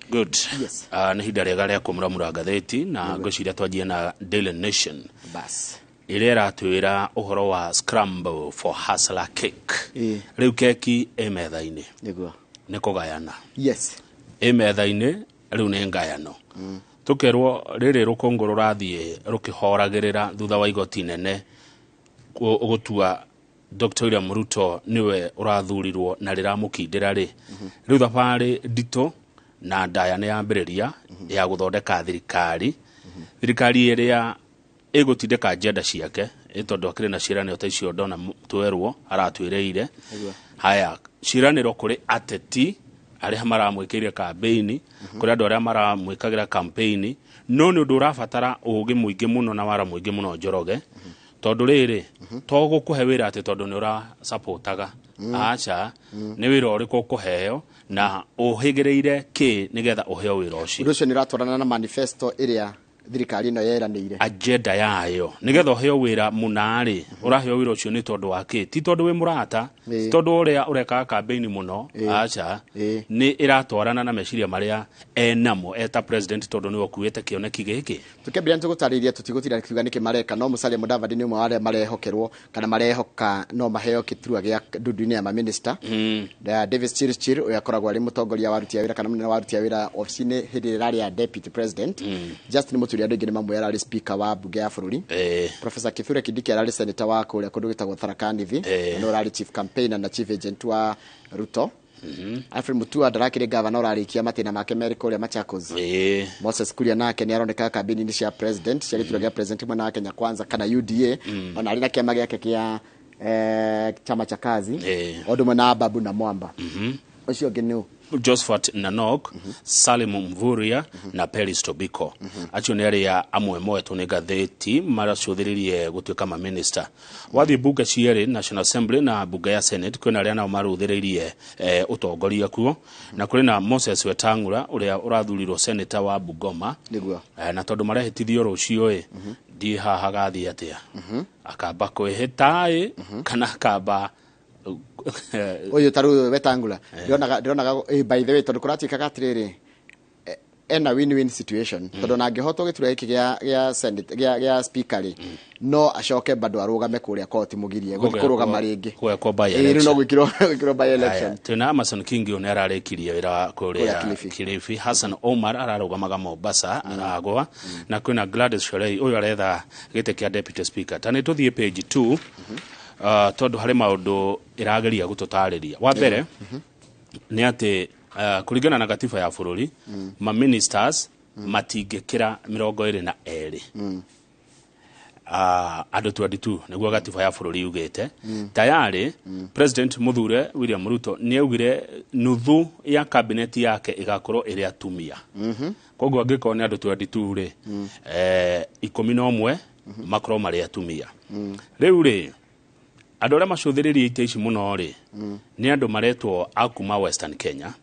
Good. Yes. Nĩ ihinda rĩega rĩa kũmuramura ngathĩti, na ngwĩciria twanjie na Daily Nation Bas. ĩrĩa ĩratwĩra ũhoro wa scramble for hustler cake. Rĩu keki ĩ metha-inĩ. Nĩguo. Nĩ kũgayana. Ĩ metha-inĩ, rĩu nĩ ngayano. Tũkerwo rĩrĩ rũkũngũ rũrathiĩ rũkĩhoragĩrĩra thutha wa igoti nene gũtua Dr. William Ruto nĩwe ũrathurirwo na rĩramũkindĩra rĩ. Rĩu thabarĩ nditũ na ndaya nĩ yambĩrĩria ya gũthondeka thirikari, thirikari ĩrĩa ĩgũtindĩka agenda ciake, ĩ tondũ akĩrĩ na ciĩranĩro ta icio ndona twerwo aratwĩrĩire. Haya, ciĩranĩro kũrĩ ateti arĩa maramwĩkĩire kambĩini, kũrĩ andũ arĩa maramwĩkagĩra kambĩini, no nĩ ũndũ ũrabatara ũgĩ mũingĩ mũno na wara mũingĩ mũno, Njoroge, tondũ rĩrĩ to gũkũhe wĩra atĩ tondũ nĩ ũracapotaga, aca. Nĩ wĩra ũrĩkũ ũkũheo na ũhĩgĩrĩire kĩ nĩgetha ũheo wĩra ũcio? Ũndũ ũcio nĩ ũratwarana na manifesto ĩrĩa thirikari ĩno yeranĩire. Agenda yayo, nĩgetha ũheo wĩra mũna-rĩ, ũraheo wĩra ũcio nĩ tondũ wa kĩ? Ti tondũ wĩ mũrata, ti tondũ ũrĩa ũrekaga kambĩini mũno, aca. Nĩ ĩratwarana na meciria marĩa enamo eta president, tondũ nĩwe ũkuĩte kĩoneki gĩkĩ. Tũkĩambĩrĩria nĩ tũgũtarĩirie, tũtigũtinda kiuga nĩkĩ mareka, no Musalia Mudavadi nĩ ũmwe wa arĩa marehokerwo kana marehoka no maheo kĩturwa gĩa ndundu-inĩ ya maminista. Na Davis Chirchir, ũrĩa akoragwo arĩ mũtongoria wa aruti a wĩra kana mũnene wa aruti a wĩra obici-inĩ hĩndĩ ĩrĩa ĩrarĩ ya deputy president. Justin Muturi, andũ aingĩ nĩ mamũĩ, ararĩ speaker wa mbunge ya bũrũri. Professor Kithure Kindiki ararĩ senator wa kũrĩa kũndũ gwĩtagwo Tharaka Nithi, na nĩwe ũrarĩ chief campaigner na chief agent wa Ruto. Alfred Mutua ndarakĩrĩ gavana ũrarĩkia matĩna make merĩ kũrĩa Machakos. Moses Kuria nake nĩ aroneka kambĩini-inĩ cia president, cia gĩturwa gĩa president mwena wa Kenya Kwanza kana UDA, ona arĩ na kĩama gĩake kĩa chama cha kazi, o ũndũ ũmwe na Babu na Mwamba. Ũcio ũngĩ nĩ ũ? Josephat Nanok, Salim Mvurya na Peris Tobiko. Acio nĩ arĩa amwe moetwo nĩ ngathĩti maracũthĩrĩrie gũtuĩka maminista. Wathiĩ mbunge cierĩ, National Assembly na mbunge ya Senate, kwĩna arĩa nao marũthĩrĩirie ũtongoria kuo, na kũrĩ na Moses Wetang'ula ũrĩa ũrathurirwo senator wa Bungoma. Na tondũ marehĩtithio rũciũ ĩ, ndiĩ haha gathiĩ atĩa, akamba kwĩhĩta ĩ kana akamba Ũyũ ta rĩu Wetangula, ndĩronaga by the way, tondũ kũratuĩkaga atĩrĩrĩ, ena win-win situation, tondũ na angĩhotwo gĩturwa gĩkĩ gĩa senate, gĩa speaker rĩ, no acoke bado arũgame kũrĩa koti mũgirie gũthiĩ kũrũgama rĩngĩ. Gwekwo by Rĩu no election. gwĩkĩrwo by election. Aya, twĩna Amason Kingi, ũyũ nĩ ararĩkirie wĩra kũrĩa kũrĩa Kilifi. Kilifi. Hassan Omar ararũgamaga Mombasa, aragwa, na kwĩna Gladys Shollei, ũyũ aretha gĩtĩ kĩa deputy speaker. Ta nĩ tũthiĩ page 2, tondũ harĩ maũndũ ĩrageria gũtũtarĩria. Wa mbere nĩ atĩ kũringana na gatiba ya bũrũri, ma ministers matingĩkĩra 22, andũ 22 nĩguo gatiba ya bũrũri yugĩte. Tayarĩ president mũthure William Ruto nĩ augire nuthu ya cabinet yake ĩgakorwo ĩrĩ atumia. Koguo angĩkorwo nĩ andũ 22 rĩ, 11 makorwo marĩ atumia. Rĩu rĩ, andũ arĩa macũthĩrĩrie itĩ ici mũno rĩ, nĩ andũ maretwo a kuma Western Kenya,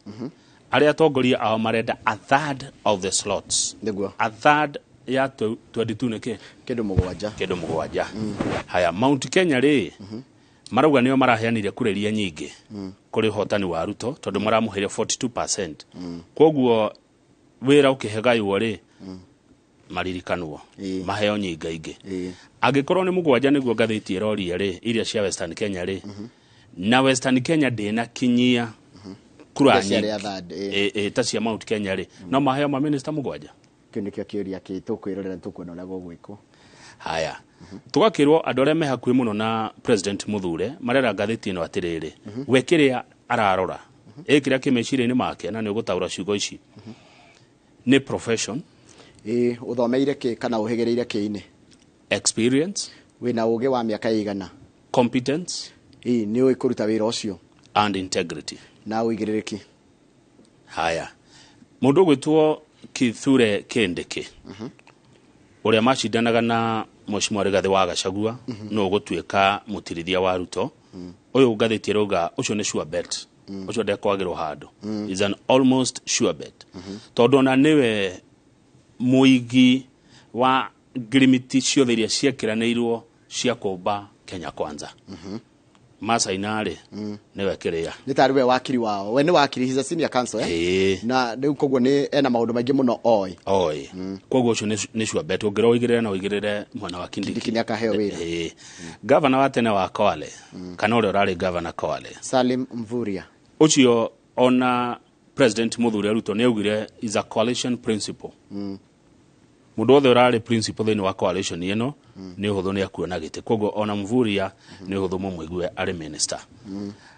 arĩa atongoria ao marenda a third of the slots. A third ya 22 nĩ kĩ? Kĩndũ 7. Kĩndũ 7. Haya, Mount Kenya rĩ, marauga nĩo maraheanire kura iria nyingĩ kũrĩ ũhotani wa Ruto, tondũ maramũheire 42%. Koguo wĩra ũkĩhegaywo rĩ, maririkanwo, maheo nyingaingĩ. Angĩkorwo nĩ 7 nĩguo ngathĩti ĩroria rĩ, iria cia Western Kenya rĩ, na Western Kenya ndĩnakinyia kura Iria ciarĩ nyingĩ a third, ĩĩ. Ta cia Mount Kenya rĩ, no maheo maminista 7. Kĩu nĩkĩo kĩũria kĩ tũkwĩrorera, tũkuona ũrĩa gũgwĩkwo. Haya, tũgakĩrwo andũ arĩa me hakuhĩ mũno na president mũthure marera ngathĩti ĩno atĩrĩrĩ, we kĩrĩa ararora ĩ, kĩrĩa kĩ meciria-inĩ make, na nĩ ũgũtaũra ciugo ici, nĩ profession. Ĩĩ, ũthomeire kĩ kana ũhĩgĩrĩire kĩ-inĩ. Experience. Wĩna ũgĩ wa mĩaka ĩigana. Competence. Ĩĩ, nĩ ũĩ kũruta wĩra ũcio. And integrity. Na ũigĩrĩrĩki. Haya, mũndũ ũgwĩtwo Kithure Kindiki, ũrĩa macindanaga na Mheshimiwa Rigathĩ wa Gachagua no ũgũtuĩka mũtirithia wa Ruto, ũyũ ngathĩti ĩrauga ũcio nĩ sure bet, ũcio ndekwagĩrwo handũ, is an almost sure bet, tondũ ona nĩwe mũigi wa ngirimiti ciothe iria ciekĩranĩirwo cia kũmba Kenya Kwanza. Macaina rĩ, nĩwe kĩrĩa Nĩ tarĩ we wakiri wao, we nĩ wakiri, he's a senior counsel, eh? Ĩĩ. Na rĩu koguo nĩ ena maũndũ maingĩ mũno oĩ. Oĩ, koguo ũcio nĩ sure bet. Ũngĩrwo ũigĩrĩre na ũigĩrĩre mwena wa Kindiki. Kindiki nĩ akaheo wĩra. Ĩĩ. Gavana wa tene wa Kwale, kana ũrĩa ũrarĩ gavana Kwale, Salim Mvurya. Ũcio ona President Mũthure Ruto nĩ augire is a coalition principal. Mũndũ wothe ũrarĩ principal thĩinĩ wa coalition ĩno nĩ ũhũthũ nĩ akuona gĩtĩ, koguo ona Mvurya nĩ ũhũthũ mũmũigue arĩ minister.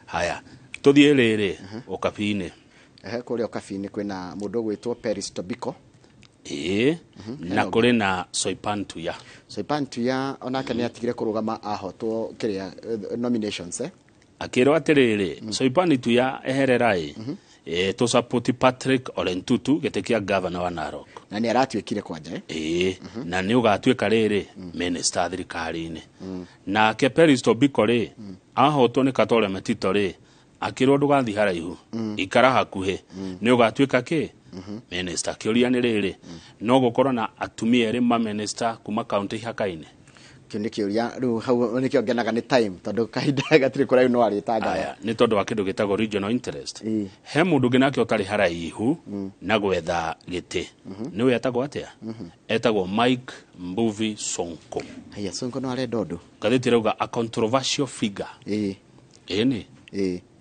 Haya, tũthiĩ rĩrĩ Ũkabi-inĩ. Ehe, kũrĩa Ũkabi-inĩ kwĩna mũndũ ũgwĩtwo Peris Tobiko. Ĩĩ, na kũrĩ na Soipan Tuya. Soipan Tuya onake nĩ atigire kũrũgama ahotwo kĩrĩa, nominations, eh? Akĩrwo atĩrĩrĩ, Soipan Tuya eherera ĩ, tũsupport Patrick Ole Ntutu gĩtĩ kĩa gavana wa Narok. Na nĩ aratuĩkire kwanja, eh? Ĩĩ, na nĩ ũgatuĩka rĩrĩ minister thirikari-inĩ. Nake Peris Tobiko rĩ, ahotwo nĩ Katore Metito rĩ, akĩrwo ndũgathiĩ haraihu, ikara hakuhĩ, nĩ ũgatuĩka kĩ minister. Kĩũria nĩ rĩrĩ, no gũkorwo na atumia erĩ ma minister kuma kaunti ihakaine? Kĩu nĩ kĩũria rĩu hau nĩkĩo ngenaga nĩ time, tondũ kahinda gatirĩ kũraihu no arĩtangatha. Aya, nĩ tondũ wa kĩndũ gĩtagwo regional interest. He mũndũ ũngĩ nake ũtarĩ haraihu na gwetha gĩtĩ, nĩwe etagwo atĩa? Etagwo Mike Mbuvi Sonko. Haya, Sonko no arenda ũndũ. Ngathĩti ĩrauga a controversial figure. Ĩni.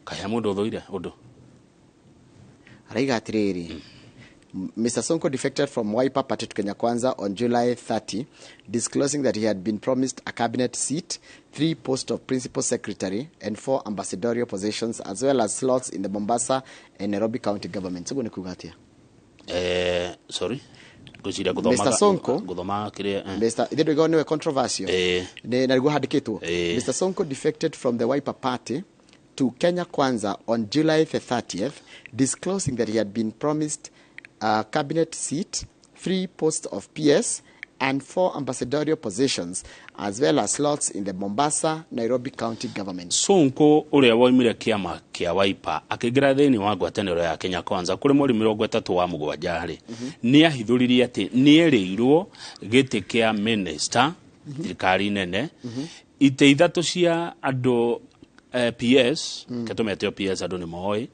Kahe mũndũ ũthũire ũndũ. Araiga atĩrĩrĩ, Mr. Sonko defected from Wiper Party to Kenya Kwanza on July 30, disclosing that he had been promised a cabinet seat, three posts of principal secretary, and four ambassadorial positions, as well as slots in the Mombasa and Nairobi county governments. Ũguo nĩ kuga atĩa? Sorry, ngwĩciria Mr. Sonko. Gũthoma kĩrĩa. Mr. Ithe ndũigaga nĩwe controversial. Nĩ na nĩguo handĩkĩtwo. Mr. Sonko defected from the Wiper Party to Kenya Kwanza on July the 30th, disclosing that he had been promised a cabinet seat, three posts of PS, and four ambassadorial positions, as well as slots in the Mombasa, Nairobi county government. Sonko ũrĩa woimire kĩama kĩa Wiper akĩingĩra thĩinĩ wa ngwatanĩro ya Kenya Kwanza kũrĩ mweri 37 rĩ, nĩ ahithũririe atĩ nĩ erĩirwo gĩtĩ kĩa minister thirikari nene, itĩ ithatũ cia andũ, PS, ketũmete PS, andũ nĩ moĩ.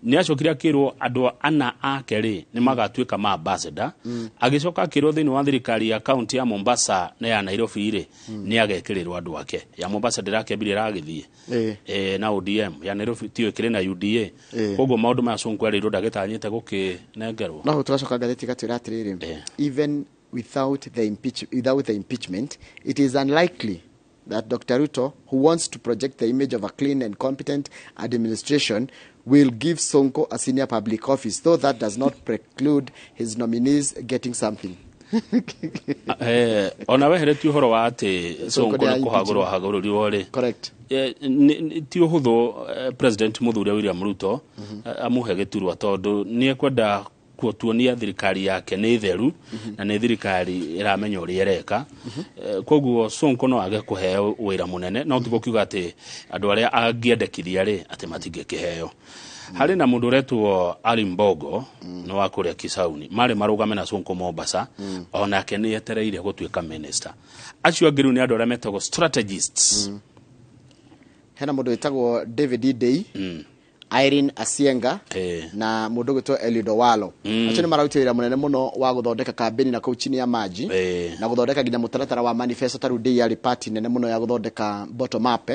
Nĩ acokire akĩrwo andũ ana ake rĩ nĩ magatuĩka ma ambassador. Agĩcoka akĩrwo thĩinĩ wa thirikari ya kaunti ya Mombasa na ya Nairobi rĩ, nĩ agekĩrĩrwo andũ ake. Ya Mombasa ndĩrakĩambirie ĩragĩthiĩ na ODM, ya Nairobi tiyo ĩkĩrĩ na UDA. Koguo maũndũ maya Sonko erĩirwo ndagĩtanyĩte gũkĩnengerwo. No tũgacoka ngathĩti gatwĩra atĩrĩrĩ, even without the impeachment, it is unlikely that Dr. Ruto, who wants to project the image of a clean and competent administration, will give Sonko a senior public office, though that does not preclude his nominees getting something. Ona weheretie ũhoro wa atĩ Sonko Sonko nĩ nĩ kũhagũrwo ahagũrũrirwo rĩ, ti ũhũthũ, President Mũthure William Ruto amũhe gĩturwa, tondũ nĩ ekwenda kuotuonia thirikari yake nĩ theru na nĩ thirikari ĩramenya ũrĩa ĩreka. Koguo Sonko no age kũheo wĩra mũnene, no tiguo kiuga atĩ andũ arĩa angĩendekithia rĩ atĩ matingĩkĩheo. Harĩ na mũndũ ũretwo Ali Mbogo, nĩ wa kũrĩa Kisauni, marĩ marũgame na Sonko Mombasa, onake nĩ etereire gũtuĩka minister. Acio angĩ rĩu nĩ andũ arĩa metagwo strategists. Hena mũndũ wĩtagwo David Idei, Irene Asienga na mũndũ ũgwĩtwo Eliud Owalo. Acio nĩ mararuta wĩra mũnene mũno wa gũthondeka kambĩni na kũu chini ya maji na gũthondeka nginya mũtaratara wa manifesto. Ta rĩu Ndei yarĩ party nene mũno ya gũthondeka bottom up,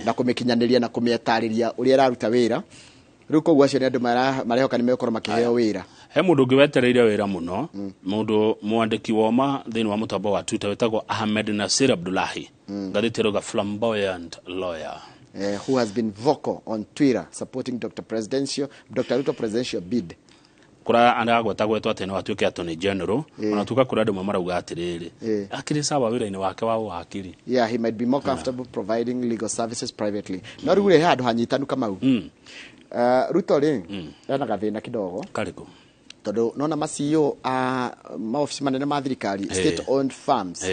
na kũmĩkinyanĩria na kũmĩtarĩria ũrĩa ĩraruta wĩra. Rĩu koguo acio nĩ andũ marehoka nĩ megũkorwo makĩheo wĩra. He mũndũ ũngĩ wetereire wĩra mũno, mũndũ mwandĩki woma thĩinĩ wa mũtambo wa Twitter wĩtagwo Ahmed Nasir Abdullahi. Ngathĩti ĩrauga flamboyant lawyer who has been vocal on Twitter supporting Dr. Ruto presidential bid. Kũrĩa aragwetagwetwo atĩ no atuĩke attorney general, ona tuka kũrĩ andũ amwe marauga atĩrĩrĩ, akĩrĩ sawa wĩra-inĩ wake wa ũwakiri. Yeah, he might be more comfortable providing legal services privately. No rĩu rĩ, he handũ hanyitanu Kamau. Ruto rĩ, ena gathĩna kidogo. Karĩkũ? Tondũ nona ma CEO a maobici manene ma thirikari, state owned firms,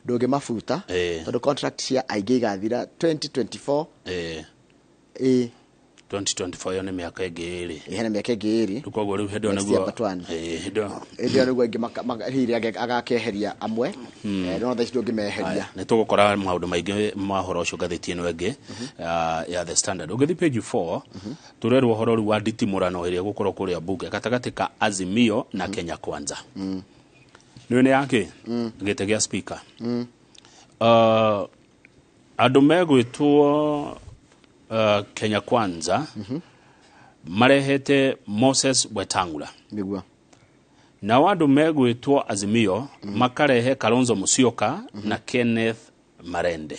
ndũngĩmabuta tondũ contract cia aingĩ igathira 2024. Ĩ. 2024 ĩyo nĩ mĩaka ĩngĩ ĩrĩ. Hena mĩaka ĩngĩ ĩrĩ. Rĩu koguo rĩu hĩndĩ ĩyo Next year nĩguo but one. Ĩĩ, hĩndĩ ĩyo Hĩndĩ ĩyo nĩguo aingĩ hihi agakeheria amwe. No thaa ici ndũngĩmeheria. Nĩ tũgũkora maũndũ maingĩ ma ũhoro ũcio ngathĩti ĩno ĩngĩ ya The Standard. Ũngĩthiĩ page 4, tũrerwo ũhoro rĩu wa nditimũrano ĩrĩa ĩgũkorwo kũrĩa mbunge gatagatĩ ka Azimio na Kenya Kwanza. Nĩũĩ nĩ yakĩ? Gĩtĩ gĩa speaker. Andũ megwĩtwo Kenya Kwanza marehete Moses Wetangula. Nĩguo. Nao andũ megwĩtwo Azimio makarehe Kalonzo Musyoka na Kenneth Marende.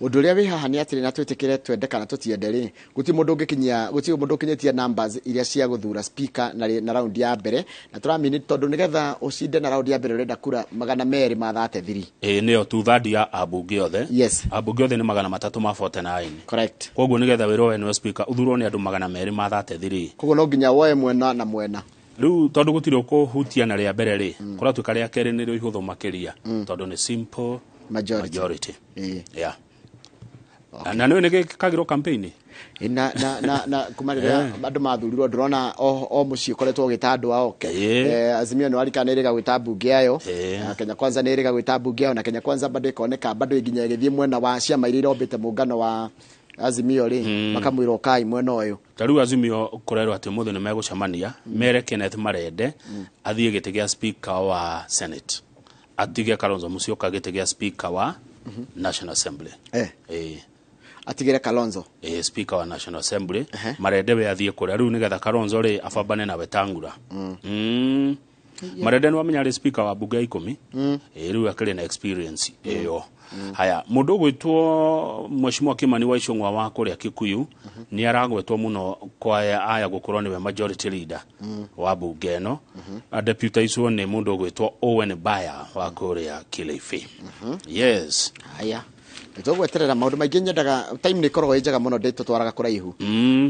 Ũndũ ũrĩa wĩ haha nĩ atĩrĩ, na twĩtĩkĩre twende kana tũtiende rĩ, gũtirĩ mũndũ ũngĩkinyia, gũtirĩ mũndũ ũkinyĩtie numbers iria cia gũthura speaker na round ya mbere, na tũramini tondũ nĩgetha ũcinde na round ya mbere ũrenda kura 233. Ĩĩ, nĩyo two third ya ambunge othe. Yes. Ambunge othe nĩ 349. Correct. Koguo nĩgetha wĩrwo we nĩwe speaker ũthurwo nĩ andũ 233. Koguo no nginya woe mwena na mwena. Rĩu tondũ gũtirĩ ũkũhutia na rĩa mbere rĩ, kũratuĩka rĩa kerĩ nĩrĩo ihũthũ makĩria, tondũ nĩ simple majority. Majority. Ĩĩ. Yeah. Okay. Na nĩwe nĩ gĩkagĩrwo campaign? Ĩ, na kuma rĩrĩa andũ mathurirwo ndĩrona o mũciĩ ũkoretwo ũgĩta andũ ao. Azimio nĩ warika nĩ ĩrĩga gwĩta mbunge yayo. Na Kenya Kwanza nĩ ĩrĩga gwĩta mbunge yayo, na Kenya Kwanza bado ĩkoneka bado nginya ĩgĩthiĩ mwena wa ciama iria irombĩte mũngano wa Azimio rĩ, makamwĩra ũkai mwena ũyũ. Ta rĩu Azimio kũrerwo atĩ ũmũthĩ nĩ megũcemania, mere Kenneth Marende athiĩ gĩtĩ gĩa speaker wa Senate, atige Kalonzo Musyoka gĩtĩ gĩa speaker wa National Assembly. Atigire Kalonzo. Speaker wa National Assembly. Marende we athiĩ kũrĩa rĩu nĩgetha Kalonzo rĩ abambane na Wetangula. Marende nĩ wamenya arĩ speaker wa bunge ya 10. Rĩu akĩrĩ na experience ĩyo. Haya, mũndũ ũgwĩtwo Mheshimiwa Kimani wa Ichung'wa wa kũrĩa Kikuyu nĩ aragwetwo mũno kwa aya gũkorwo nĩwe majority leader wa bunge ĩno. Deputy icio nĩ mũndũ ũgwĩtwo Owen Baya wa kũrĩa Kilifi. Yes. Haya. Tũgweterera maũndũ maingĩ, nyendaga time nĩ ĩkoragwo ĩ njega mũno, ndĩtũtwaraga kũraihu.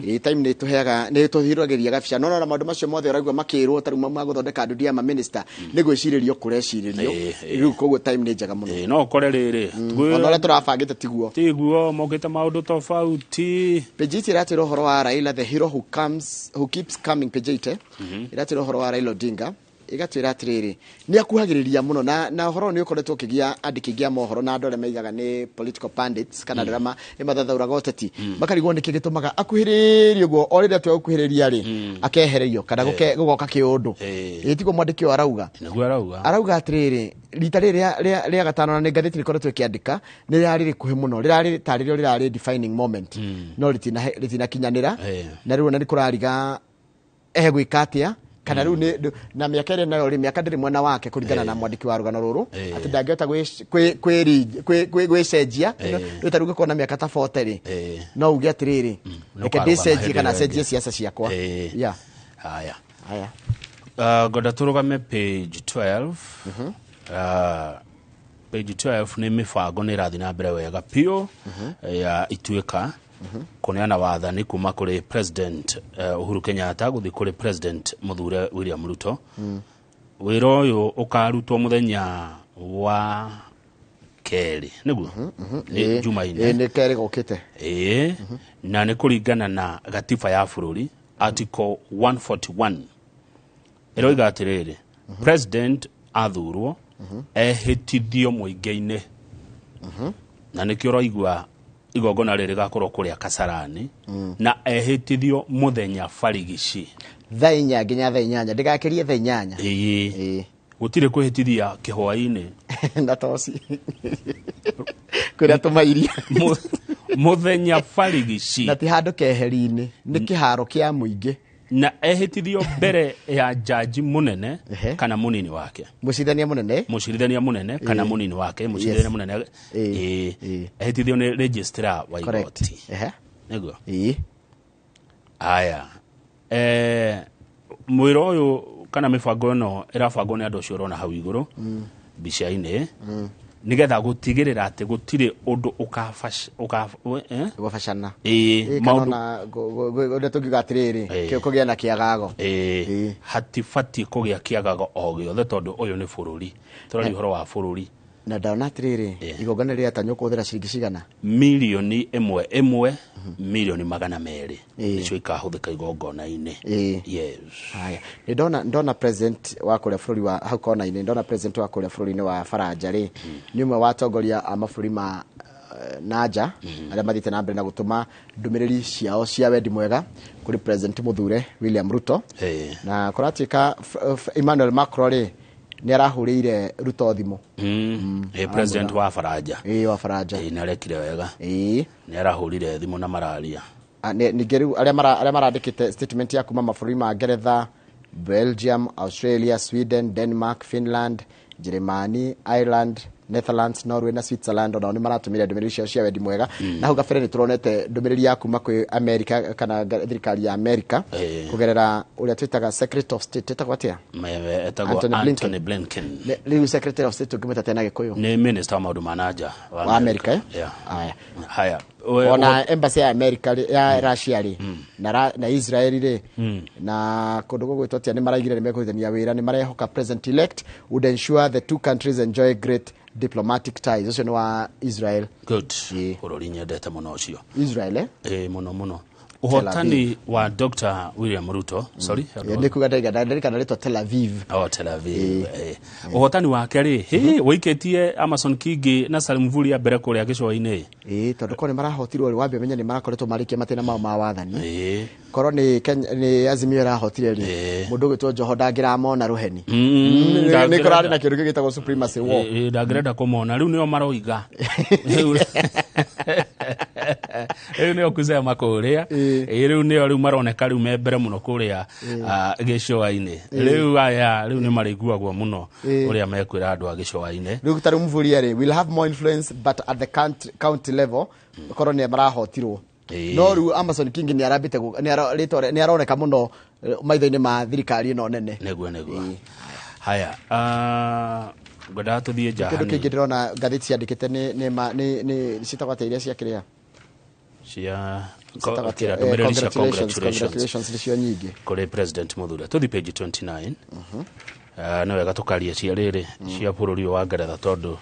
Ĩ, time nĩ ĩtũheaga, nĩ ĩtũhiragĩria gabica. No na maũndũ macio mothe ũraigua makĩrwo ta rĩu ma gũthondeka ndundu ya maminista nĩ gwĩcirĩrio kũrecirĩrio. Rĩu koguo time nĩ njega mũno. Ĩ, no ũkore rĩrĩ, Ona ũrĩa tũrabangĩte tiguo. Tiguo, mokĩte maũndũ tofauti. Page 8 ĩratwĩra ũhoro wa Raila, the hero who comes, who keeps coming. Page 8 ĩratwĩra ũhoro wa Raila Odinga, ĩgatwĩra atĩrĩrĩ, nĩ akuhagĩrĩria mũno na ũhoro nĩ ũkoretwo ũkĩgia andĩki aingĩ a mohoro na andũ arĩa maigaga nĩ political pundits kana andũ arĩa nĩ mathathaũraga ũteti, makarigwo nĩkĩ gĩtũmaga akuhĩrĩrie ũguo, o rĩrĩa atua gũkuhĩrĩria rĩ, akehererio kana gũgoka kĩũndũ. Ĩ, tiguo mwandĩki ũyũ arauga? Nĩguo arauga. Arauga atĩrĩrĩ, rita rĩrĩ rĩa gatano, na nĩ ngathĩti rĩkoretwo ĩkĩandĩka, nĩ rĩrarĩ rĩkuhĩ mũno, rĩrarĩ tarĩ rĩo rĩrarĩ defining moment, no rĩtinakinyanĩra. Na rĩu ona nĩ kũrariga egwĩka atĩa, kana rĩu na mĩaka ĩrĩa nayo rĩ, mĩaka ndĩrĩ mwena wake kũringana na mwandĩki wa rũgano rũrũ, atĩ ndangĩhota gwĩcenjia. Rĩu ta rĩu ũngĩkorwo na mĩaka ta 40 rĩ, no uge atĩrĩrĩ, Nĩ reke ũkarũgama ndĩcenjie hĩndĩ kana ĩyo cenjie ĩngĩ. ciaca ciakwa. Yeah. Haya. Haya. Ngwenda tũrũgame page 12. Page 12 nĩ mĩbango nĩ ĩrathiĩ na mbere wega biũ ya Ituĩka kũneana wathani kuma kũrĩ President Uhuru Kenyatta gũthiĩ kũrĩ President Mũthure William Ruto. Wĩra ũyũ ũkarutwo mũthenya wa kerĩ, nĩguo nĩ Jumaine. Ĩ, nĩ kerĩ gokĩte. Ĩĩ, na nĩ kũringana na gatiba ya bũrũri, article 141 ĩroiga atĩrĩrĩ, president athurwo ehĩtithio mũingĩ-inĩ, na nĩkĩo ũraigua igongona rĩrĩ rĩgakorwo kũrĩa Kasarani, na ehĩtithio mũthenya barigici. Thaa 4 nginya thaa 8, ndĩgakĩrie thaa 8. Ĩĩ. Ĩĩ. Gũtirĩ kwĩhĩtithia kĩhwaĩ-inĩ. Na toci kwĩrĩa tũmairia. Mũthenya barigici. Na ti handũ keheri-inĩ, nĩ kĩharo kĩa mũingĩ. Na ehĩtithio mbere ya jaji mũnene kana mũnini wake. Mũcirithania mũnene. Mũcirithania mũnene kana mũnini wake, mũcirithania mũnene. Ĩĩ. Ehĩtithio nĩ registrar wa igoti. Nĩguo? Ĩĩ. Aya. Mwĩra ũyũ kana mĩbango ĩno ĩrabangwo nĩ andũ acio ũrona hau igũrũ mbica-inĩ, nĩgetha gũtigĩrĩra atĩ gũtirĩ ũndũ Gũbacana. Ĩĩ, Ĩĩ, kana maũndũ ona ũrĩa tũngiuga atĩrĩrĩ, kũgĩa na kĩagago. Ĩĩ. Hatibatiĩ kũgĩa kĩagago o gĩothe, tondũ ũyũ nĩ bũrũri. Tũraria ũhoro wa bũrũri. Na ndona atiriri, igongona rĩratanywo kũhũthĩra ciringi cigana? Milioni ĩmwe ĩmwe, milioni 200 nĩcio ikahũthĩka igongona-inĩ. Yes. Haya, nĩ ndona president wa kũrĩa bũrũri wa hau kona-inĩ, ndona president wa kũrĩa bũrũri-inĩ wa Faranja rĩ, nĩ ũmwe wa atongoria a mabũrũri ma nanja arĩa mathiĩte na mbere na gũtũma ndũmĩrĩri ciao cia wendi mwega kũrĩ president mũthure William Ruto. Na kũratuĩka Emmanuel Macron rĩ, nĩ arahũrĩire Ruto thimũ. President wa Faranja. Ĩĩ, wa Faranja. Nĩ arekire wega. Nĩ arahũrire thimũ na mararia. Ningĩ rĩu arĩa marandĩkĩte statement ya kuma mabũrũri ma Ngeretha, Belgium, Australia, Sweden, Denmark, Finland, Germany, Ireland, Netherlands, Norway na Switzerland, onao nĩ maratũmĩra ndũmĩrĩri ciao cia wendi mwega. Na hau kabere nĩ tũronete ndũmĩrĩri ya kuma kwĩ America kana thirikari ya America kũgerera ũrĩa twĩtaga Secretary of State, etagwo atĩa? Etagwo Anthony Blinken. Rĩu Secretary of State ũngĩmwĩta atĩa na Gĩkũyũ? Nĩ minister wa maũndũ ma nanja wa America, eh? Yeah. Aya. Haya. Ona embassy ya America ya Russia rĩ, na Israel rĩ, na kũndũ gũgwĩtwo atĩa, nĩ maraigire nĩ mekũrutithania wĩra, nĩ marehoka president elect would ensure the two countries enjoy great diplomatic ties. Ũcio nĩ wa Israel. Good. Bũrũri nyendete mũno ũcio. Israel, eh? Mũno mũno. Ũhotani wa Dr. William Ruto, sorry. Nĩ kuga ndarikana rĩtwa Tel Aviv. Oh, Tel Aviv. Ũhotani wake rĩ, hĩ, wĩikĩtie Amason Kingi na Salim Mvurya mbere kũrĩa gĩcũa-inĩ. Tondũ korwo nĩ marahotirwo rĩ, wambe ũmenye nĩ marakoretwo marĩkia mathĩna mao ma wathani. Korwo nĩ Kenya, nĩ Azimio ĩrahotire rĩ, mũndũ ũgwĩtwo Joho ndangĩramona rũheni. Nĩ kũrarĩ na kĩndũ gĩgĩtagwo supremacy war. Ndangĩrenda kũmona, rĩu nĩo maroiga. Rĩu nĩo kusema kũrĩa. Rĩu nĩo rĩu maroneka rĩu me mbere mũno kũrĩa, gĩcũa-inĩ. Rĩu aya, rĩu nĩ marĩiguagwo mũno ũrĩa mekwĩra andũ a gĩcũa-inĩ. Rĩu ta rĩu Mvurya rĩ, will have more influence but at the county level, korwo nĩ marahotirwo. No rĩu Amason Kingi nĩ arambĩte nĩ aroneka mũno maitho-inĩ ma thirikari ĩno nene. Nĩguo, nĩguo. Haya, ngwendaga tũthiĩ nja Kĩndũ hanini. kĩngĩ ndĩrona ngathĩti ciandĩkĩte nĩ ciĩtagwo atĩa iria cia kĩrĩa? Cia Ciĩtagwo atĩa? kĩrĩa, ndũmĩrĩri cia Congratulations, congratulations. congratulations nĩcio nyingĩ. Kũrĩ President Muthure. Tũthiĩ page 29. Nĩ wega tũkarie cia rĩrĩ, cia bũrũri ũyũ wa Ngeretha tondũ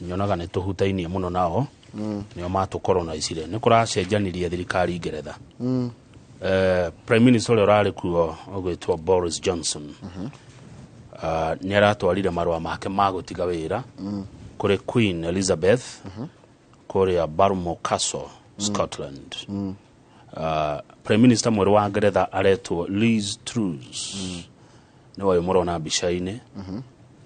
nyonaga nĩ tũhutainie mũno nao. Nĩo matũkoronaicire. Nĩ kũracenjanirie thirikari Ngeretha. Prime Minister ũrĩa ũrarĩ kuo ũgwĩtwo Boris Johnson. Nĩ aratwarire marũa make ma gũtiga wĩra kũrĩ Queen Elizabeth kũrĩa Balmoral Castle, Scotland. Prime Minister mwerũ wa Ngeretha aretwo Liz Truss. Nĩ ũyũ mũrona mbica-inĩ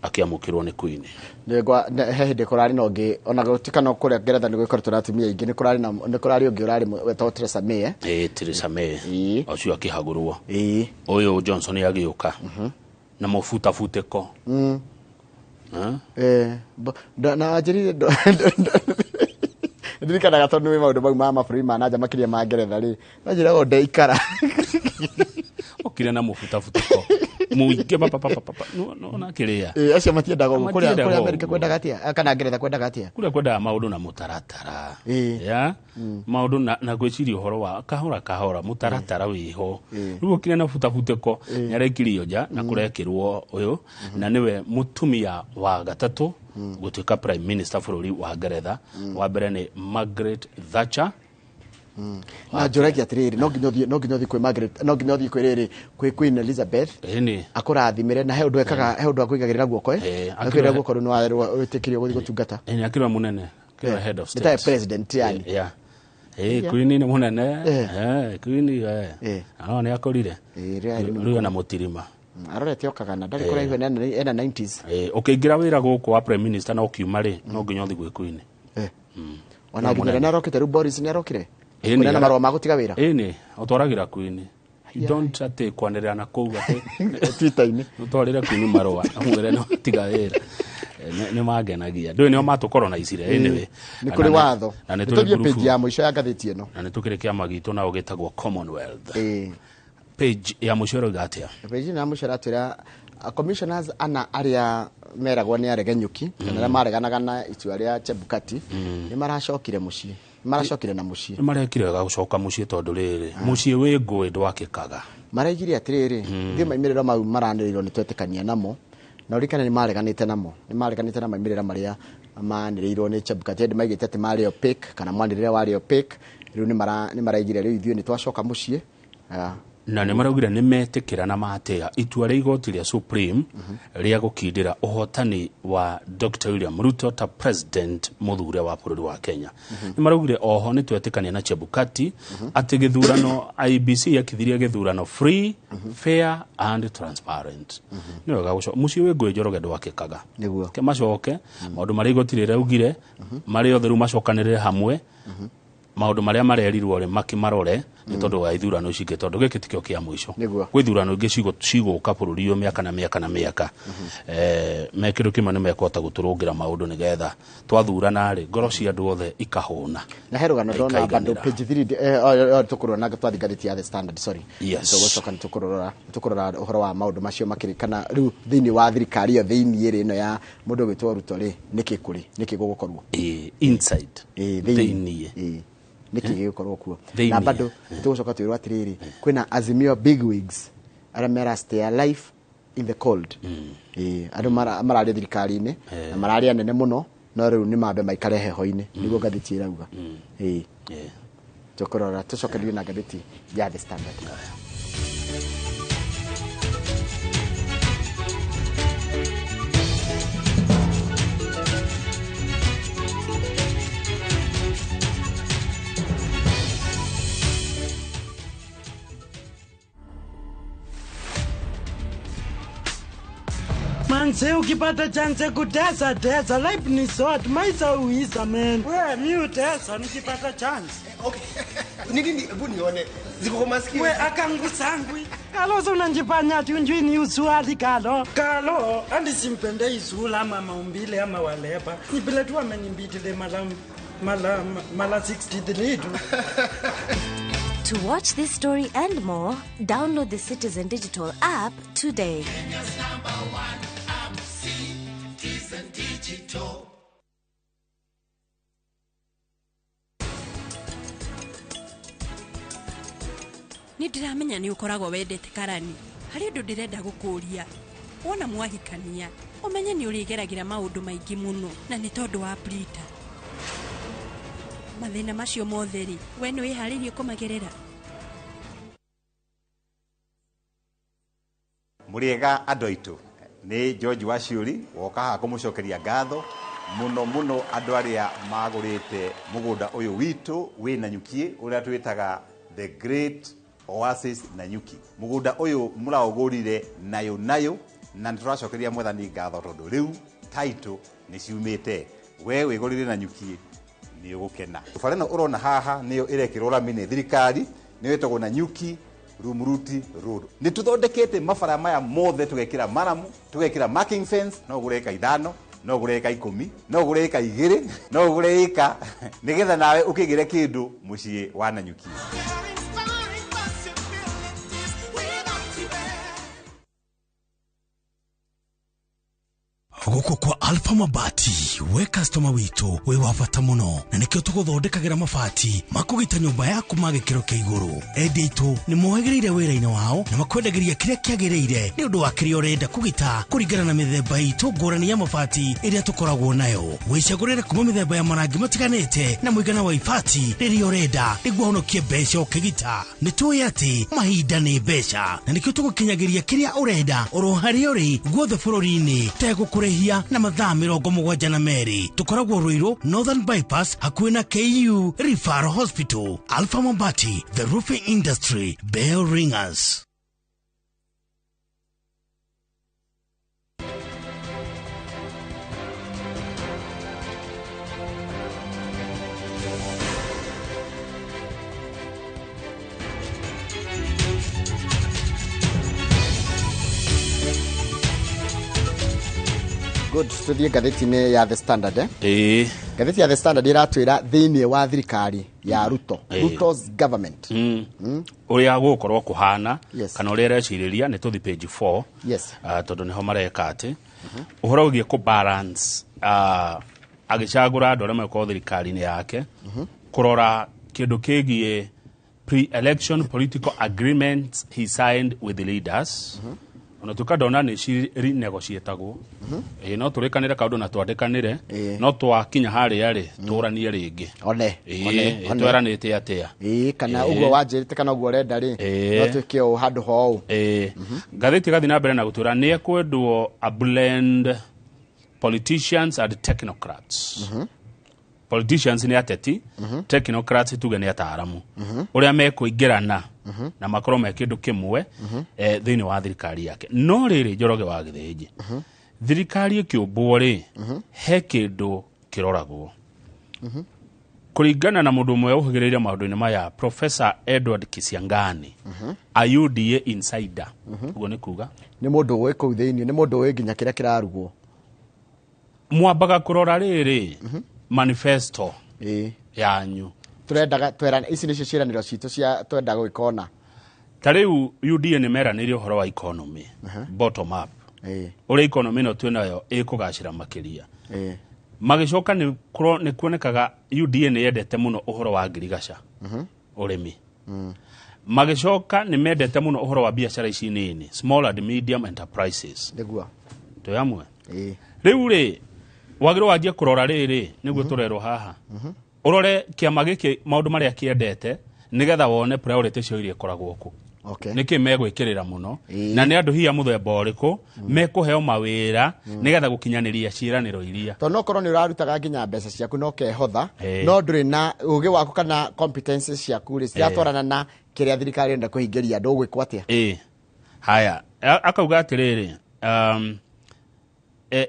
akĩamũkĩrwo nĩ Queen. He hĩndĩ kũrarĩ na ũngĩ, ona gũtuĩka no kũrĩa Ngeretha nĩ gũkoretwo na atumia aingĩ, nĩ kũrarĩ na, nĩ kũrarĩ ũngĩ ũrarĩ wetagwo Theresa May, eh? Theresa May. Ũcio akĩhagũrwo. Ũyũ Johnson agĩũka. Na mũbutabutĩko. Na anjĩrire ndirikanaga tondũ nĩ maũndũ mau ma mabũrũri ma nanja makĩria ma Ngeretha rĩ, anjĩraga ndeikara. Okire na mũbutabutĩko. Mũingĩ pa, pa, pa, pa, pa, pa. No, no, na kĩrĩa. Acio matiendaga ũguo. Matiendaga Kũrĩa ũguo. Amerika kwendaga atĩa? Kana Ngeretha kwendaga atĩa? Kũrĩa kwendaga maũndũ na mũtaratara. Ya? Maũndũ na gwĩciria ũhoro wa kahora kahora, mũtaratara wĩho. Rĩu okire na butabutĩko, nĩarekirio nja na kũrekĩrwo ũyũ, na nĩwe mũtumia wa gatatũ gũtuĩka prime minister bũrũri wa Ngeretha. Wa mbere nĩ Margaret Thatcher. Na njũragia atĩrĩrĩ, no nginya ũthiĩ, no nginya ũthiĩ kwĩ Margaret, no nginya ũthiĩ kwĩ rĩrĩ, kwĩ Queen Elizabeth. Akũrathimĩre, na he ũndũ ekaga, he ũndũ akũigagĩrĩra guoko, eh? Akũigagĩrĩra guoko rĩu nĩ wetĩkĩrio gũthiĩ gũtungata. Nĩ akĩrĩ mũnene, akĩrĩ head of Nĩ ta state. president yani. Yeah. Queen nĩ mũnene. Queen, No, nĩ akũrire. Rĩu arĩ Rĩu ena mũtirima. Arorete okaga na ndarĩ kũraihu, ena 90s. Ũkĩingĩra wĩra gũkũ wa prime minister na ũkiuma rĩ, no nginya ũthiĩ gwĩ Queen. Ona nginya nĩ arokĩte rĩu Boris nĩ arokire? Nĩ Kũneana marũa ma gũtiga wĩra? Nĩ, ũtwaragĩra Queen. You don't atĩ kwanĩrĩra na kũu atĩ Twitter-inĩ. Ũtwarĩre Queen marũa, ũmwĩre no tiga wĩra. Nĩ mangenagia. Ndũĩ nĩo matũkoronaicire, anyway. Nĩ kũrĩ watho. Na nĩ Nĩ tũrĩ tũthiĩ ngurubu. page ya mũico ya ngathĩti ĩno. Na nĩ tũkĩrĩ kĩama gitũ nao gĩtagwo Commonwealth. Page ya mũico ĩroiga atĩa? Page ya mũico ĩratwĩra, commissioners ana arĩa meragwo nĩ aregenyũki, kana arĩa mareganaga na itua rĩa Chebukati, nĩ maracokire mũciĩ. Nĩ maracokire na mũciĩ. Nĩ marekire wega gũcoka mũciĩ tondũ rĩrĩ, mũciĩ wĩ ngũĩ ndwakĩkaga. Maraigire atĩrĩrĩ, ithuĩ maimĩrĩro mau maranĩrĩirwo nĩ twetĩkania namo, na ũririkane nĩ mareganĩte namo, nĩ mareganĩte na maimĩrĩra marĩa Manĩrĩirwo nĩ Chebukati andũ maigĩte atĩ marĩ opaque kana mwanĩrĩre warĩ opaque. Rĩu nĩ maraigire rĩu ithuĩ nĩ twacoka mũciĩ. Na nĩ maraugire nĩ metĩkĩra na matĩa itua rĩa igoti rĩa Supreme rĩa gũkindĩra ũhotani wa Dr. William Ruto ta president mũthure wa bũrũri wa Kenya. Nĩ maraugire oho nĩ twetĩkania na Chebukati atĩ gĩthurano IEBC yakithirie gĩthurano free, fair and transparent. Nĩ wega gũcoka mũciĩ wĩ ngũĩ Njoroge ndwakĩkaga. Nĩguo. Ke macoke maũndũ marĩa igoti rĩraugire marĩ othe rĩu macokanĩrĩre hamwe maũndũ marĩa marerirwo rĩ makĩmarore nĩ tondũ wa ithurano ici ingĩ tondũ gĩkĩ tikĩo kĩa mũico. Nĩguo. Gwĩ ithurano ingĩ cigũka bũrũri ũyũ mĩaka na mĩaka na mĩaka. Me kĩndũ kĩmwe nĩ mekũhota gũtũrũngĩra maũndũ nĩgetha twathurana rĩ ngoro cia andũ othe ikahũna. Na he rũgano ndona bado Ikaiganĩra. page 3 tũkũrora na twathi ngathĩti ya The Standard, sorry. Yes. Tũgũcoka nĩ tũkũrora ũhoro wa maũndũ macio makĩrĩ kana rĩu thĩinĩ wa thirikari ĩyo thĩinĩ rĩ ĩno ya mũndũ ũgwĩtwo Ruto rĩ nĩkĩ kũrĩ nĩkĩ gũgũkorwo Inside. Thĩinĩ. Thĩinĩ. Nĩkĩ gĩgũkorwo kuo. Thĩinĩ. Na bado tũgũcoka twĩrwo atĩrĩrĩ kwĩna Azimio bigwigs arĩa mera stay alive in the cold. Andũ mararĩ thirikari-inĩ na mararĩ anene mũno no rĩu nĩ mambe maikare heho-inĩ nĩguo ngathĩti ĩrauga. Tũkũrora tũcokererie na ngathĩti ya The Standard. Manze ukipata chance kutesa tesa life ni short maisha uisa man. We mi utesa nikipata chance. Okay. Nini hebu nione ziko kwa masikio. We akangu sangwi. Kalo unanjifanya ati unjui ni usuali kalo. Kalo andi simpende izula ama maumbile ama walepa. Ni vile tu amenimbitile mala 63 tu. To watch this story and more, download the Citizen Digital app today. Kenya's number one app, Citizen Digital. Nĩ ndĩramenya nĩ ũkoragwo wendete karani. Harĩ ũndũ ndĩrenda gũkũria. Wona mwahikania, ũmenye nĩ ũrĩgeragĩra maũndũ maingĩ mũno na nĩ tondũ wa Brita. Mathĩna macio mothe rĩ, we nĩ wĩharĩirie kũmagerera? Mũrĩega andũ aitũ, nĩ George Waciũri woka haha kũmũcokeria ngatho mũno mũno andũ arĩa magũrĩte mũgũnda ũyũ witũ wĩ Nanyuki ũrĩa twĩtaga The Great Oasis Nanyuki. Mũgũnda ũyũ mũraũgũrire nayo nayo na nĩtũracokeria Mwathani ngatho tondũ rĩu title nĩ ciumĩte. We wĩgũrĩre Nanyuki nĩ ũgũkena. Bara ĩno ũrona haha nĩyo ĩrekĩrwo rami nĩ thirikari, nĩyo ĩtagwo Nanyuki Rumuruti Road. Nĩ tũthondekete mabara maya mothe tũgekĩra maramu, tũgekĩra marking fence, no ũgũre ĩka 5, no ũgũre ĩka 10, no ũgũre ĩka 2, no ũgũre ĩka nĩgetha nawe ũkĩgĩre kĩndũ mũciĩ wa Nanyuki. Gũkũ kwa Alpha Mabati, we customer witũ wĩ wa bata mũno na nĩkĩo tũgũthondekagĩra mabati makũgita nyũmba yaku ma gĩkĩro kĩa igũrũ. Endia aitũ nĩ mohĩgĩrĩire wĩra-inĩ wao na makwendagĩria kĩrĩa kĩagĩrĩire nĩ ũndũ wa kĩrĩa ũrenda kũgita kũringana na mĩthemba itũ ngũrani ya mabati ĩrĩa tũkoragwo nayo. Wĩcagũrĩre kuma mĩthemba ya marangi matiganĩte na mũigana wa ibati rĩrĩa ũrenda nĩguo ũhonokie mbeca ũkĩgita. Nĩ tũĩ atĩ mahinda nĩ mbeca na nĩkĩo tũgũkinyagĩria kĩrĩa ũrenda oro harĩa ũrĩ guothe bũrũri-inĩ tegũkũrĩhia na mathaa 72. Tũkoragwo Ruiru Northern Bypass hakuhĩ na KU Referral Hospital. Alpha Mabati, the roofing industry bell ringers. Good, tuthiĩ ngathĩti-inĩ ya The Standard, eh? Ngathĩti ya The Standard ĩratwĩra thĩinĩ wa thirikari ya Ruto, Ruto's government. Ũrĩa gũgũkorwo kũhana, Yes. kana ũrĩa ĩrecirĩria nĩ tũthi page 4. Yes. Tondũ nĩho mareka atĩ ũhoro wĩgiĩ kũ balance, agĩcagũra andũ arĩa megũkorwo thirikari-inĩ yake, kũrora kĩndũ kĩgiĩ pre-election political agreements he signed with the leaders. Ona tuĩka ndona nĩ cinegotiatagwo, ĩĩ, no tũrĩkanĩre kaũndũ na twandĩkanĩre, no twakinya harĩa rĩ, tũranie rĩngĩ. One. Ĩĩ, one, one. Tweranĩte atĩa? Ĩĩ, kana Ĩĩ. ũguo wanjĩrĩte kana ũguo ũrenda rĩ, no twĩke ũũ handũ ha ũũ. Ĩĩ, ngathĩti ĩgathiĩ na mbere na gũtwĩra nĩ ekwendwo a blend politicians and technocrats. Politicians nĩ ateti, technocrats tuge nĩ ataaramu ũrĩa mekũingĩrana na makorwo me kĩndũ kĩmwe thĩinĩ wa thirikari yake. No rĩrĩ, Njoroge wa Gĩthĩnji, thirikari ĩkĩũmbwo rĩ, he kĩndũ kĩroragwo kũringana na mũndũ ũmwe ũhĩgĩrĩire maũndũ-inĩ maya, Professor Edward Kisiangani, a UDA insider. Ũguo nĩ kuga Nĩ mũndũ ũĩ kũu thĩinĩ, nĩ mũndũ ũĩ nginya kĩrĩa kĩrarugwo. Mwambaga kũrora rĩrĩ, manifesto yanyu. Tũrendaga twera ici nĩcio ciĩranĩro citũ cia twendaga gwĩka ona. Ta rĩu UDA nĩ meranĩire ũhoro wa economy bottom up, ũrĩa economy ĩno twĩnayo ĩkũgacĩra makĩria. Magĩcoka nĩ kuonekaga UDA nĩ yendete mũno ũhoro wa ngirigaca, ũrĩmi. Magĩcoka nĩ mendete mũno ũhoro wa biacara ici nini, small and medium enterprises. Twĩ hamwe? Rĩu rĩ, wagĩrĩirwo wanjie kũrora rĩrĩ, nĩguo tũrerwo haha, ũrore kĩama gĩkĩ, maũndũ marĩa kĩendete, nĩgetha wone priority cio iria ikoragwo kũ, nĩkĩ megwĩkĩrĩra mũno, na nĩ andũ hihi a mũthemba ũrĩkũ mekũheo mawĩra nĩgetha gũkinyanĩria ciĩranĩro iria. Tondũ no korwo nĩ ũrarutaga nginya mbeca ciaku na ũkehotha, no ndũrĩ na ũgĩ waku kana competences ciaku rĩ, ciratwarana na kĩrĩa thirikari ĩrenda kũhingĩria andũ, ũgwĩkwo atĩa? Ĩĩ, haya, akauga atĩrĩrĩ,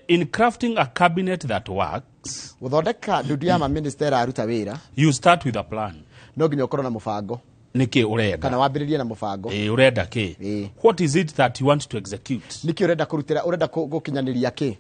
in crafting a cabinet that works, Gũthondeka ndundu ya maminista ĩraruta wĩra, you start with a plan. No nginya ũkorwo na mũbango. Nĩkĩ ũrenda? Kana wambĩrĩrie na mũbango. Ĩĩ, ũrenda kĩ? What is it that you want to execute? Nĩkĩ ũrenda kũrutĩra, ũrenda gũkinyanĩria kĩ?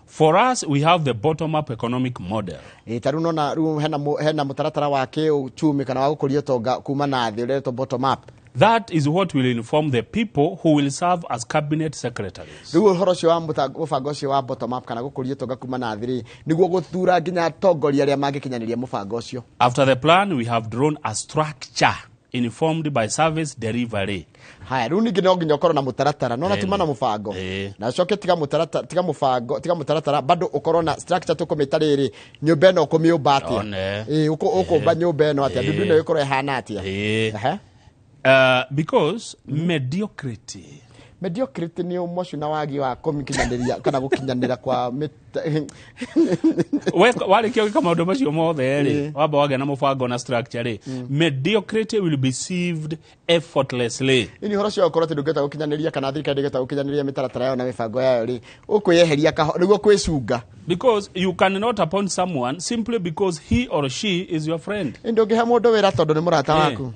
For us, we have the bottom up economic model. Ĩĩ, ta rĩu nona rĩu hena mũtaratara wa kĩũchumi kana wa gũkũria ũtonga kuma na thĩ ũretwo bottom up. That is what will inform the people who will serve as cabinet secretaries. Rĩu ũhoro ũcio wa mũbango ũcio wa bottom up kana gũkũria ũtonga kuma na thĩ rĩ, nĩguo gũthura nginya atongoria arĩa mangĩkinyanĩria mũbango ũcio. After the plan, we have drawn a structure informed by service delivery. Haya, rĩu ningĩ no nginya ũkorwo na mũtaratara, nona tuma na mũbango na ũcoke tiga mũtaratara, tiga mũbango, tiga mũtaratara, bado ũkorwo na structure. Tũkũmĩta rĩrĩ, nyũmba ĩno ũkũmĩũmba atĩa? One. Ĩĩ, ũkũmba nyũmba ĩno atĩa? Ndundu ĩno ĩkorwo ĩhana atĩa? Ehe. Because mediocrity Mediocrity nĩ ũmocu na wagi wa kũkinyanĩria kana gũkinyanĩra kwa Warĩkia gwĩka maũndũ macio mothe rĩ, wamba wagĩa na mũbango na structure rĩ, mediocrity will be sieved effortlessly. Ini ũhoro ũcio ũkorwo atĩ ndũngĩhota gũkinyanĩria kana thirikari ndĩngĩhota gũkinyanĩria mĩtaratara yayo na mĩbango yayo rĩ, ũkwĩyeheria kaho nĩguo kwĩcunga. Because you cannot appoint someone simply because he or she is your friend. Ĩ, ndũngĩhe mũndũ wĩra tondũ nĩ mũrata waku.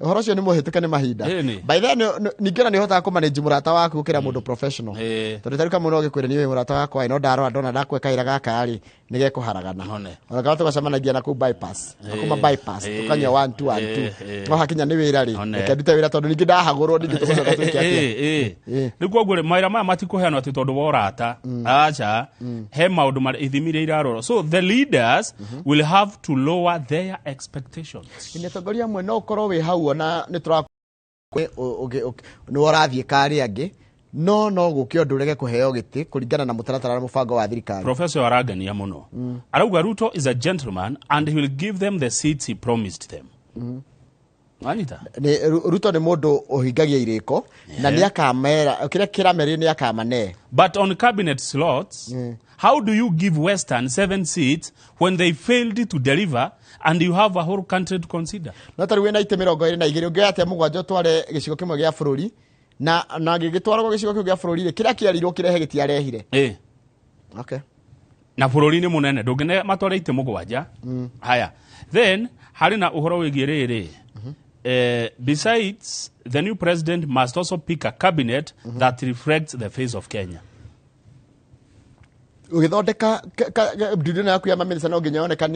Ũhoro ũcio nĩ mũhĩtũke nĩ mahinda. Ĩni. By then ningĩ ona nĩ ũhotaga kũmanage mũrata waku gũkĩra mũndũ professional, tondũ tarĩu kamwe no gĩkwĩre niĩ wĩ mũrata wakwa ĩ, no ndarora ndona ndakwe kaira gaka rĩ, nĩ gekũharagana. One. Ona kana tũgacemanagia na kũu bypass na kuma bypass tũkanyua one two one two, no hakinya nĩ wĩra rĩ, reke ndute wĩra tondũ ningĩ ndahagũrwo ningĩ tũgũcoka twĩke atĩa? Rĩu koguo rĩ, mawĩra maya matikũheanwo atĩ tondũ wa ũrata, aca. He maũndũ marĩa ithimi iria irarorwo, so the leaders will have to lower their expectations. Nĩ atongoria amwe no ũkorwo wĩ hau ona nĩ tũra nĩ ũrathiĩ karĩa angĩ, no gũke ũndũ ũrege kũheo gĩtĩ kũringana na mũtaratara na mũbango wa thirikari. Professor arangenia mũno, arauga Ruto is a gentleman and he will give them the seats he promised them. Wanyita? Nĩ Ruto nĩ mũndũ ũhingagia irĩko na nĩ akamera kĩrĩa kĩramerire, nĩ akamane. But on cabinet slots, how do you give Western seven seats when they failed to deliver and you have a whole country to consider? No tarĩu wĩna itĩ 22, ũngĩoya atĩa mũgwanja ũtware gĩcigo kĩmwe gĩa bũrũri, na gĩgĩtwaragwo gĩcigo kĩu gĩa bũrũri rĩ, kĩrĩa kĩerirwo kĩrehe gĩtiarehire? Okay. Na bũrũri nĩ mũnene, ndũngĩne matware itĩ mũgwanja. Haya, then harĩ na ũhoro wĩgiĩ rĩrĩ, besides, the new president must also pick a cabinet that reflects the face of Kenya. Ũgĩthondeka ndundu ĩno yaku ya maminista no nginya yonekanie.